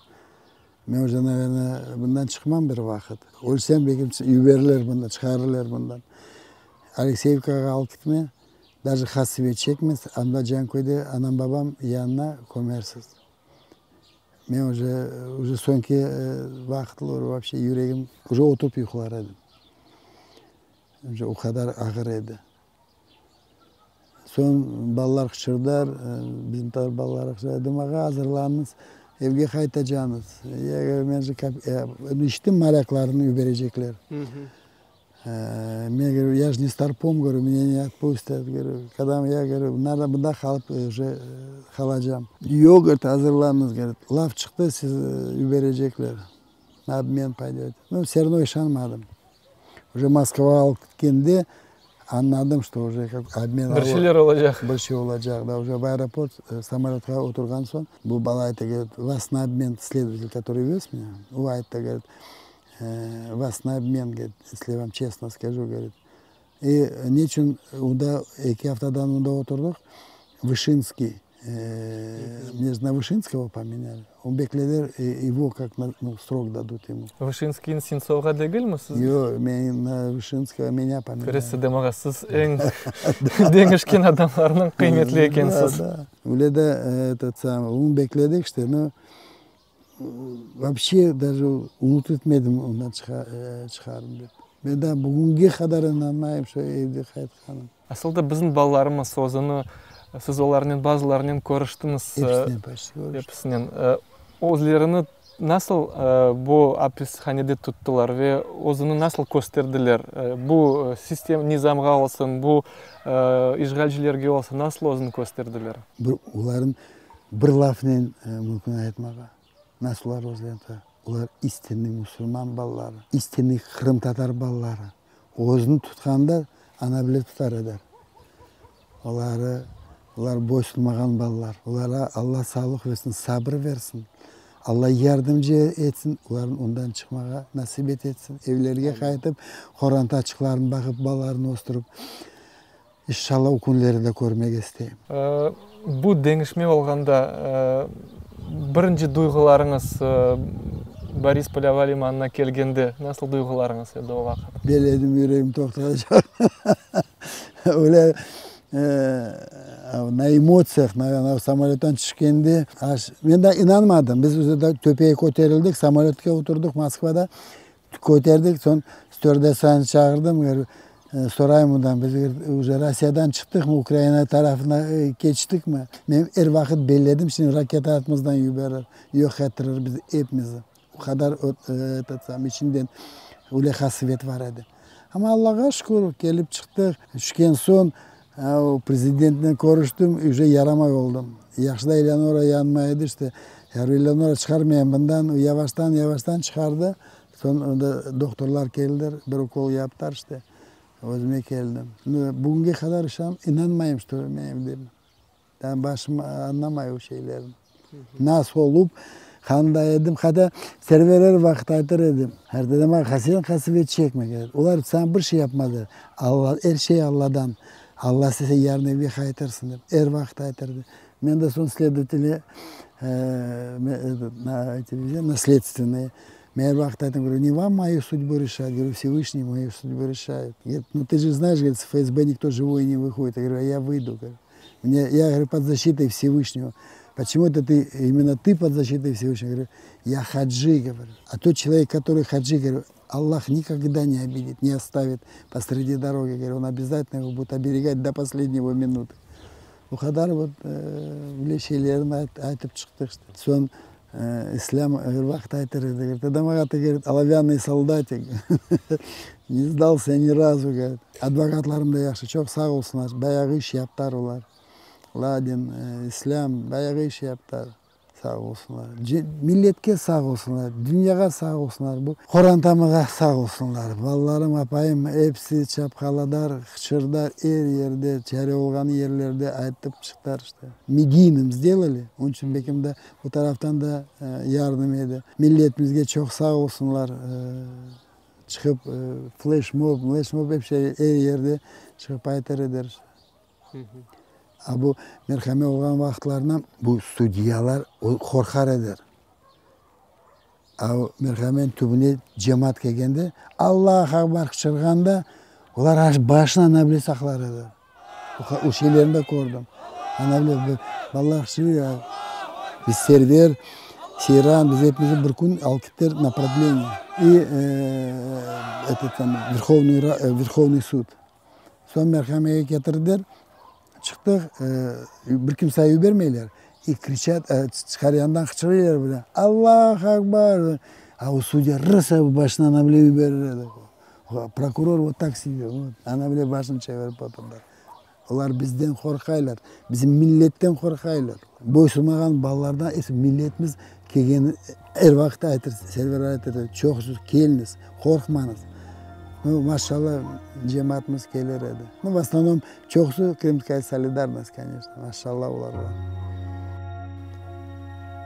men uje, naverno, bundan çıqmam bir vaqıt. Ölsem, belki yiberirler bundan, çıqarırlar bundan. Alekseyevkağa alıp ketme, daje qasevet çekmez, anda Canköyde anam-babam yanına kömersiz. Men uje, uje soñki vaqıtlar voobşe yüregim, uje oturıp yuqlar edim. Uje o qadar ağır edi. Soñ balalar qıçırdılar, bizim taraf balaları qıçırdı, Edem ağa, azırlanıñız, evge qaytacamız. Men же işittim, morâklarnı yiberecekler. Men говорю, я же не старпом, говорю, меня не отпустят, говорю, когда я, говорю, надо mında qalıp уже qalacam. Yoq, говорит, azırlanıñız, говорит, laf çıqtı, siz yiberecekler, na obmen paydet. Nu, vse ravno işanmadım. Уже Moskvağa alıp ketkende añladım, что уже как obmen. Bir şeyler olacaq. Bir şey olacaq, da, уже в aeroport samolötqa oturğan soñ, bu bala ayta, говорит, вас на обмен, следователь, который вез меня, o ayttı, говорит, Vas na obmen, govorit, esli vam çestno skažu, govorit. I neçün onda eki aftadan onda oturdıq, Vışinskiy, mne je na Vışinskogo pomenyali, o beklediler, ego kak na, nu, srok dadut emu. Vışinskiyni Sentsovğa degilmi siz? Yoq, men na Vışinskogo menya pomenyali. Köresiz, Edem ağa, siz eñ deñişken adamlarnıñ qıymetli ekensiz. Da, da. Öyle de, etot samıy, onı bekledik, işte, nu, Voobşe daje umut etmedim ondan çıqarım dep. Men daa bugünge qadar inanmayım şu evge qaytqanım. Asıl da bizim balalarımız özüni, siz olarnen bazılarınen körüştiñiz. Episinen почti körüştim. Episinen. Özlerini nasıl bu apishanede tuttılar ve özüni nasıl kösterdiler? Bu sistem, nizamğa olsun, bu işğalcilerge olsun nasıl özüni kösterdiler? Bir olarnıñ Bir lafnen mümkün aytmağa, nasıl olar özlerini tuta? Olar istinniy musulman balaları, istinniy qırımtatar balaları. Özüni tutqanda ana bile tutar eder. Oları, olar boysunmağan balalar. Olarğa Alla sağlıq versin, sabır versin. Alla yardımcı etsin, olarnı ondan çıqmağa nasip etsin. Evlerge qaytıp, qorantaçıqlarını baqıp, balalarını östürip. İnşallah o künleri de körmege isteyim. Bu deñişme olğanda birinci duyğularıñız Borispol ava limanına kelgende nasıl duyğularıñız edi o vaqıt? Beledim, yüregim toqtaycaq. Öyle na emotsiyah, naverno, samolöttan tüşkende men daa inanmadım. Biz özü de töpege köterildik, samolötke oturdıq Moskvada. Köterdik, soñ stüardessanı çağırdım, sorayım ondan, biz uje Rossiyadan çıqtıqmı, Ukraina tarafına keçtikmi? Men er vaqıt belledim, şimdi raketa artımızdan yiberir, yoq ettirir bizi epimizni. O qadar etot sam, içimden öyle qasevet bar edi. Amma Allağa şükür, kelip çıqtıq. Tüşken soñ prezidentnen körüştim, uje yaramay oldım. Yahşı da Eleonora yanıma edi, işte, Eleonora çıqar meni bundan, yavaştan, yavaştan çıqardı. Soñ onda doktorlar keldiler, bir ukol yaptılar, işte, özüme keldim. Bugünge qadar işan, inanmayım, što men evdeyim. Daa başım añlamay o şeylerni. Nasıl olup. Qanday edim, hatta Server er vaqıt aytır edi, Edem ağa, sen qasevet çekme, olar saña bir şey yapmazlar, Alla, er şey Alladan, Alla istese yarın evge qaytırsıñ, dep er vaqıt aytır edi. Men de soñ следователе, на следственное, men er vaqıt aytam, говорю, не вам мою судьбу решать, говорю, Всевышний мою судьбу решает. Говорит, ну ты же знаешь, говорит, с ФСБ никто живой не выходит. Я говорю, а я выйду, говорю. Мне, я говорю, под защитой Всевышнего. Почему это ты, именно ты под защитой Всевышнего? Я говорю, я хаджи, говорю. А тот человек, который хаджи, говорю, Аллах никогда не обидит, не оставит посреди дороги. Говорю, он обязательно его будет оберегать до последнего минуты. Bu qadar вот öyle şeylerni aytıp çıqtıq işte. Soñ İslâm er vaqıt aytır edi, говорит, Edem ağa, ты, говорит, оловянный солдатик, не сдался ни разу, говорит. Advokatlarım da yahşı, çoq sağ olsunlar, bayağı iş yaptılar olar. Ladin, İslâm bayağı iş yaptılar. Sağ olsunlar. Milletke sağ olsunlar, dünyağa sağ olsunlar, bu qorantamğa sağ olsunlar. Balalarım, apayım episi çapqaladar, qıçırdılar er yerde, çare olğan yerlerde aytıp çıqtılar işte. Mediynim sdelali, onıñ içün belkim de bu taraftan da yardım edi. Milletimizge çoq sağ olsunlar, çıqıp fleşmob, mleşmob ep şey er yerde çıqıp aytır ediler. A bu merhame olğan vaqıtlarına bu sudyalar qorqar ediler. A o merhameniñ tübüne cemaat kelgende, Allahu akbar qıçırğanda, olar aş başını ana bile saqlar ediler. O şeylerni de kördim. Ana bile balalar qıçırıyor, biz Server, Seyran, biz epimizni bir kün alıp kettiler na prodleniye. İ etot samıy Verhovnıy Verhovnıy sud. Soñ merhamege ketirdiler. Çıqtıq, bir kimse yibermeyler. I kriçat, çıqar yandan qıçırıyorlar bile, Allahu akbar! A o sudya rısa başını ana bile yiberir edi. Prokuror vot tak sidel, vot, ana bile başını çevirip oturdı. Olar bizden qorqaylar, bizim milletten qorqaylar. Boysunmağan balalardan ise milletimiz kelgeni er vaqıt aytır, Server aytır, çoqusı keliñiz, qorqmañız. Nu, maşallah, cemaatımız kelir edi. Nu, v osnovnom, çoqusı Krımskaya solidarnost, koneçno, maşallah olarğa.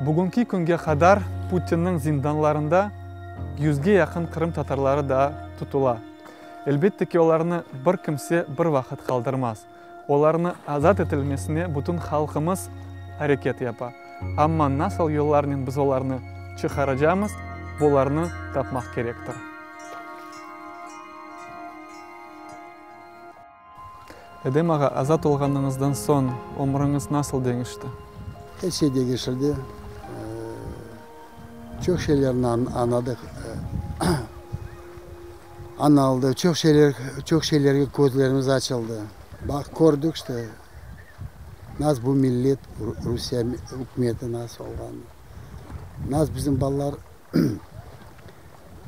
Bugünki künge qadar Putinniñ zindanlarında yüzge yaqın qırımtatarları daa tutula. Elbette ki, olarnı bir kimse bir vaqıt qaldırmaz. Olarnı azat etilmesine bütün halqımız areket yapa. Amma nasıl yollarnen biz olarnı çıqaracamız, bularnı tapmaq kerektir. Edem ağa, azat olğanıñızdan soñ ömrüñiz nasıl deñişti? Er şey deñişildi. Çoq şeylerni añladıq. Añaldı. Çoq şeyler, çoq şeylerge közlerimiz açıldı. Baq, kördik işte, nas bu millet, Rusiye ükümeti nas olğanını. Nas bizim balalar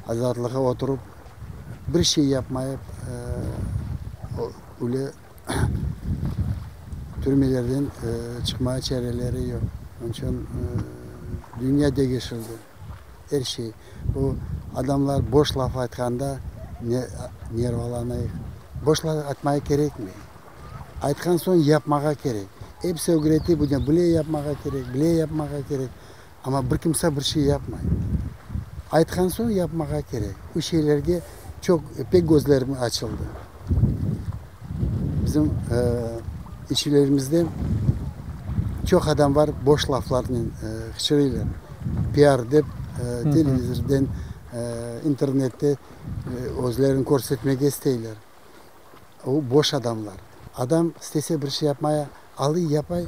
azatlığa oturıp, bir şey yapmayıp, öyle türmelerden çıqmağa çareleri yoq. Onıñ içün dünya deñişildi. Er şey. Bu adamlar boş laf aytqanda nervalanayıq. Boş laf aytmağa kerekmey. Aytqan soñ yapmağa kerek. Episi ögrete buña, bile yapmağa kerek, bile yapmağa kerek. Amma bir kimse bir şey yapmay. Aytqan soñ yapmağa kerek. Bu şeylerge çoq, pek közlerim açıldı. Bizim içlerimizde çoq adam bar, boş laflarnen qıçırıylar. Piar dep, televizorden, internette özlerini körsetmege isteyler. O, boş adamlar. Adam istese bir şey yapmaya, alıy yapay,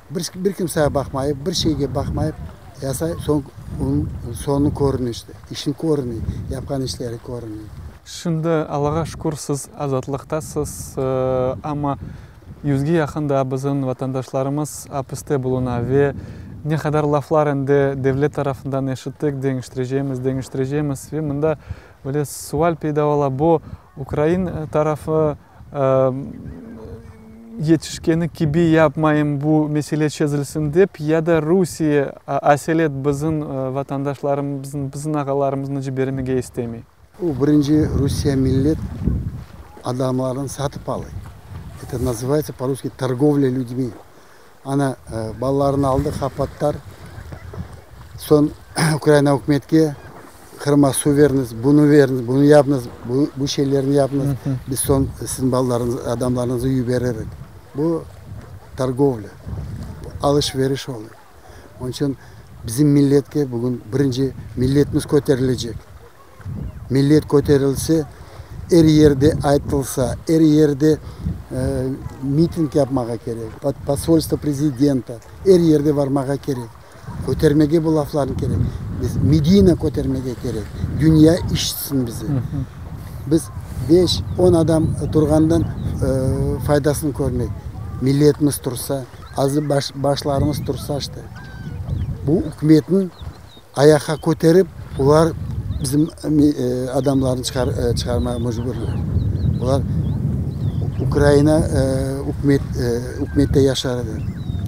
bir bir kimsege baqmayıp, bir şeyge baqmayıp yasay, soñ onıñ soñu körüne işte, işi körüne, yapqan işleri körüne. Şimdi, Allağa şükür, siz azatlıqtasız, amma yüzge yaqın daa bizim vatandaşlarımız apiste buluna ve ne qadar laflar endi devlet tarafından eşittik, deñiştirecemiz, deñiştirecemiz ve mında böyle sual peyda ola, bu ukrain tarafı yetişkeni kibi yapmayım, bu mesele çezilsin dep, ya da Rusiye aselet bizim vatandaşlarımıznı, bizim ağalarımıznı cibermege istemey? O birinci Rusiye millet adamlarını satıp alay. Это называется по rusски торговля людьми. Ana, balalarını aldı, qapattılar. Soñ Ukraina ükümetke Qırımğa suv beriniz, bunı beriniz, bunı yapıñız, bu, bu şeylerni yapıñız, biz soñ siziñ balalarıñız, adamlarıñıznı yiberirik. Bu torgovlâ, alış-veriş oluy. Onıñ içün bizim milletke bugün birinci milletimiz köterilecek. Millet köterilse, er yerde aytılsa, er yerde miting yapmağa kerek, posolstvo prezidenta, er yerde varmağa kerek. Kötermege bu laflarnı kerek. Biz mediyno kötermege kerek. Dünya işitsin bizi. Biz beş, on adam turğandan faydasını körmeyik. Milletimiz tursa, azı başlarımız tursa işte. Bu ükümetniñ ayaqqa köterip, olar bizim adamlarnı çıqarmağa mecburlar. Olar Ukraina ükümet, ükümette yaşar edi.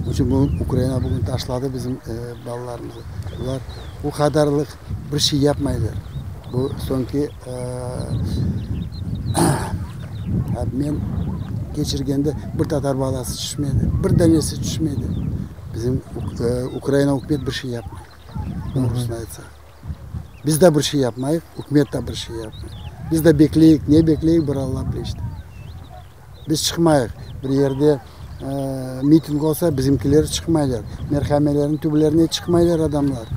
Onıñ içün bu Ukraina bugün taşladı bizim balalarımızı. Olar o qadarlıq bir şey yapmaylar. Bu soñki obmen keçirgende bir tatar balası tüşmedi, bir danesi tüşmedi. Bizim Ukraina ükümet bir şey yapmay, doğrusını aytsaq. Biz de bir şey yapmayıq, ükümet de bir şey yapmay. Biz de bekleyik, ne bekleyik, bir Alla bile işte. Biz çıqmayıq, bir yerde miting olsa, bizimkiler çıqmaylar. Merhamelerniñ tüblerine çıqmaylar adamlar.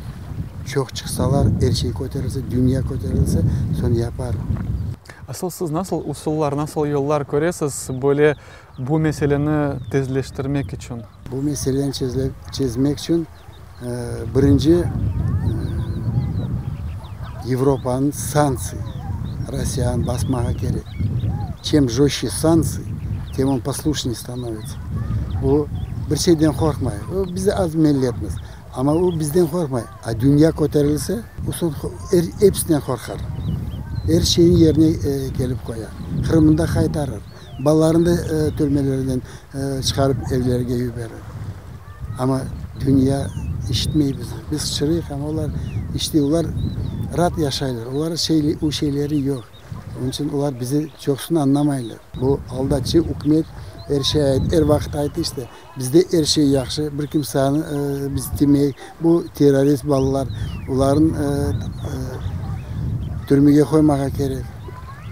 Çoq çıqsalar, er şey köterilse, dünya köterilse, soñ yapar. Asıl siz nasıl usullar, nasıl yollar köresiz böyle bu meseleni tezleştirmek içün? Bu meseleni çezmek içün birinci Yevropanıñ sanktsiya Rossiyanı basmağa kerek. Çem jostçe sanktsiy, tem on poslushnıy stanovitsya. O bir şeyden qorqmay. O biz az milletmiz, amma o bizden qorqmay. A dünya köterilse, o soñ episinden qorqar. Er şeyni yerine kelip qoyar. Qırımnı da qaytarır. Balalarını da türmelerden çıqarıp evlerge yiberir. Amma dünya işitmey bizi. Biz qıçırıyıq, amma olar işitmey. Olar raat yaşaylar. Olar şey, o şeyleri yoq. Onıñ içün olar bizi çoqusını añlamaylar. Bu aldatçı ükümet er şey ayt, er vaqıt aytı işte, bizde er şey yahşı, bir kimseni biz timeyik, bu terrorist balalar, olarnı türmege qoymağa kerek.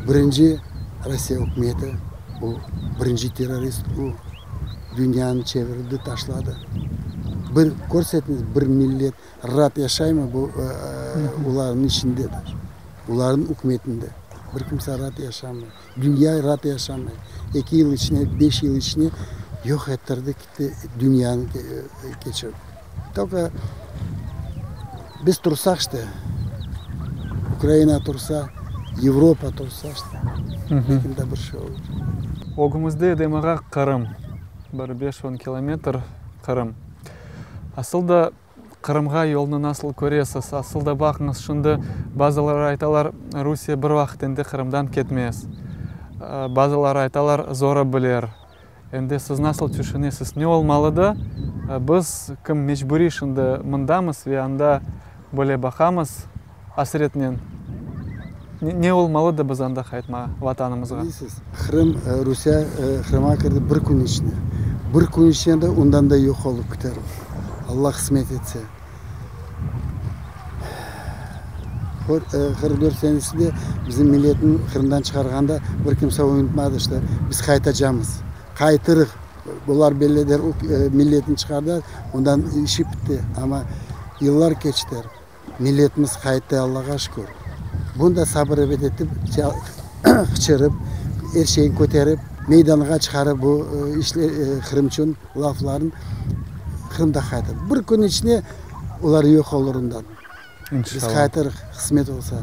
Birinci Rossiya ükümeti, bu birinci terrorist, o dünyanı çevirdi, taşladı. Bir körsetiñiz, bir millet raat yaşaymı bu olarnıñ içinde, olarnıñ ükümetinde? Bir kimse raat yaşamay. Dünya raat yaşamay. Eki yıl içine, beş yıl içine yoq ettirdi, kitti, dünyanı keçirdi. Tolko biz tursaq işte, Ukraina tursa, Yevropa tursa işte, belki de bir şey olur. Ögümizde Edem ağa Qırım, bir beş-on kilometr Qırım. Asıl da Qırımğa yolnı nasıl köresiz? Asıl da baqıñız, şimdi bazıları aytalar, Rusiye bir vaqıt endi Qırımdan ketmez. Bazıları aytalar, zora bilir. Endi siz nasıl tüşünesiz, ne olmalı da, biz, kim mecburiy şimdi mındamız ve anda böyle baqamız asretnen, ne olmalı da biz anda qaytmağa, Vatanımızğa? Bilesiz, Qırım, Rusiye Qırımğa kirdi bir kün içinde. Bir kün içinde de ondan da yoq olıp kiter o, Alla qısmet etse. 44 senesinde bizim milletni Qırımdan çıqarğanda bir kimse unutmadı işte, biz qaytacamız, qaytırıq. Bular bellidir, milletni çıqardılar, ondan işi bitti. Amma yıllar keçti, milletimiz qayttı, Allağa şükür. Bunı da sabır etip, qıçırıp, er şeyni köterip, meydanğa çıqarıp bu işler, Qırım içün laflarnı, Qırım da qaytır. Bir kün içinde olar yoq olur ondan. Biz qaytırıq, qısmet olsa.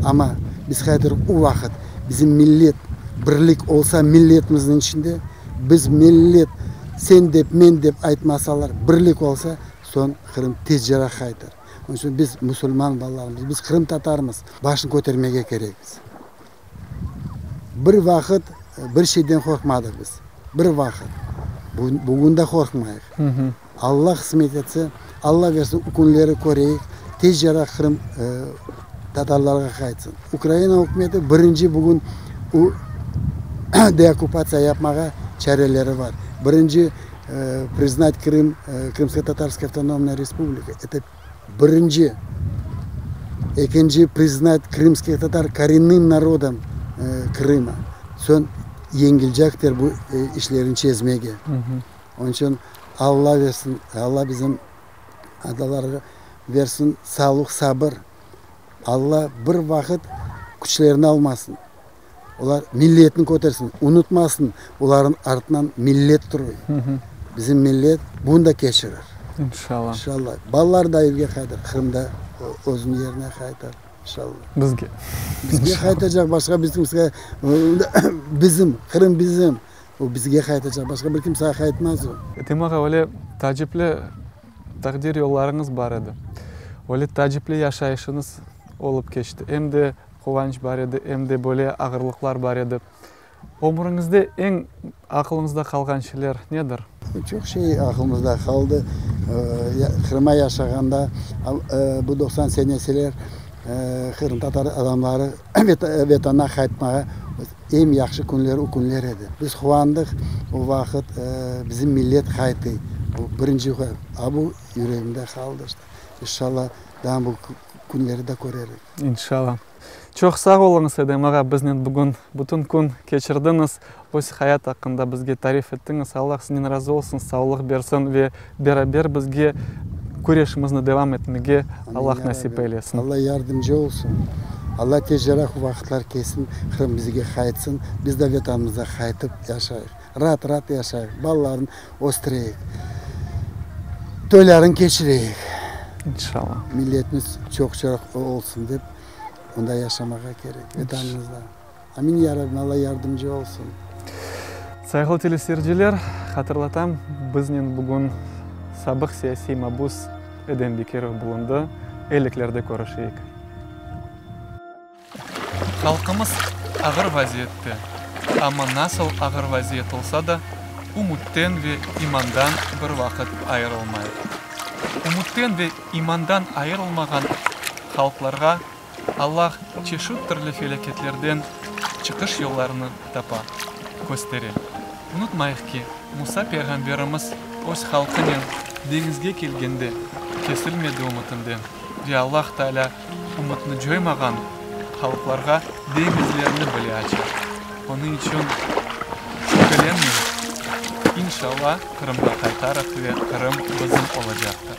Amma biz qaytırıq o vaqıt, bizim millet birlik olsa milletimizniñ içinde, biz millet sen dep, men dep aytmasalar, birlik olsa, soñ Qırım tezceraq qaytır. Onıñ içün biz musulman balalarımız, biz qırımtatarmız, başını kötermege kerekmiz. Bir vaqıt bir şeyden qorqmadıq biz. Bir vaqıt. Bugün de qorqmayıq. Alla qısmet etse, Alla versin, o künleri köreyik, tezceraq Qırım tatarlarğa qaytsın. Ukraina ükümeti birinci bugün o deokkupatsiya yapmağa çareleri bar. Birinci priznat Krım, Krımsko-Tatarskaya avtonomnaya respublika, eto. Birinci. Ekinci, priznat krımskih tatar korennım narodom Krıma. Soñ yengilcektir bu işlerni çezmege. Onıñ içün Alla versin, Alla bizim adalarğa versin sağlıq, sabır. Alla bir vaqıt küçlerini almasın. Olar milletni kötersin, unutmasın, olarnıñ artınan millet turuy. Bizim millet bunı da keçirir. İnşallah. İnşallah. Balalar da evge qaytır, Qırım da özüniñ yerine qaytar. İnşallah. Bizge. Bizge qaytacaq, başqa bir kimsege, bizim, Qırım bizim. O bizge qaytacaq, başqa bir kimsege qaytmaz o. Edem ağa, öyle taacipli taqdir yollarıñız bar edi. Öyle taacipli yaşayışıñız olıp keçti. Em de Quvanç bar edi, em de böyle ağırlıqlar bar edi. Ömüriñizde eñ aqılıñızda qalğan şeyler nedir? Çoq şey aqılımızda qaldı. Qırımda yaşağanda, bu 90 senesiler qırımtatar adamları Vetanına qaytmağa eñ yahşı künler o künler edi. Biz quvandıq, o vaqıt bizim millet qayttı. Bu birinci, a bu yüregimde qaldı işte. İnşallah, daa bu künleri de körerik. İnşallah. Çoq sağ oluñız, Edem ağa, biznen bugün bütün kün keçirdiñiz, öz hayat aqqında bizge tarif ettiñiz. Allah sizden razı olsun, sağlıq bersin ve beraber bizge küreşimizni devam etmege Allah nasip eylesin. Allah yardımcı olsun. Allah tezceraq vaqıtlar kelsin, Qırım bizge qaytsın, biz de Vetanımıza qaytıp yaşayıq. Raat-raat yaşayıq, balalarnı östüreyik, toylarını keçireyik. İnşallah. Milletimiz çoq-çoq olsun dep, mında yaşamağa kerek, Vetanımızda. Amin, ya Rabbim, Alla yardımcı olsun. Sayğılı teleseyirciler, hatırlatam, biznen bugün sabıq siyasiy mabus Edem Bekirov bulundı. Elliklerde körüşeyik. Halqımız ağır vaziyette, amma nasıl ağır vaziyet olsa da, ümütten ve imandan bir vaqıt ayırılmay. Ümütten ve imandan ayırılmağan halqlarğa Allah çeşit türlü felâketlerden çıqış yollarını tapa, köstere. Unutmayıq ki, Musa peyğamberimiz öz halqınen deñizge kelgende kesilmedi ümütinden ve Allah Taalâ Ümütni coymağan halqlarğa deñizlerni bile aça. Onıñ içün şübhelenmeñiz, inşalla Qırımğa qaytarıq ve Qırım bizim olacaqtır.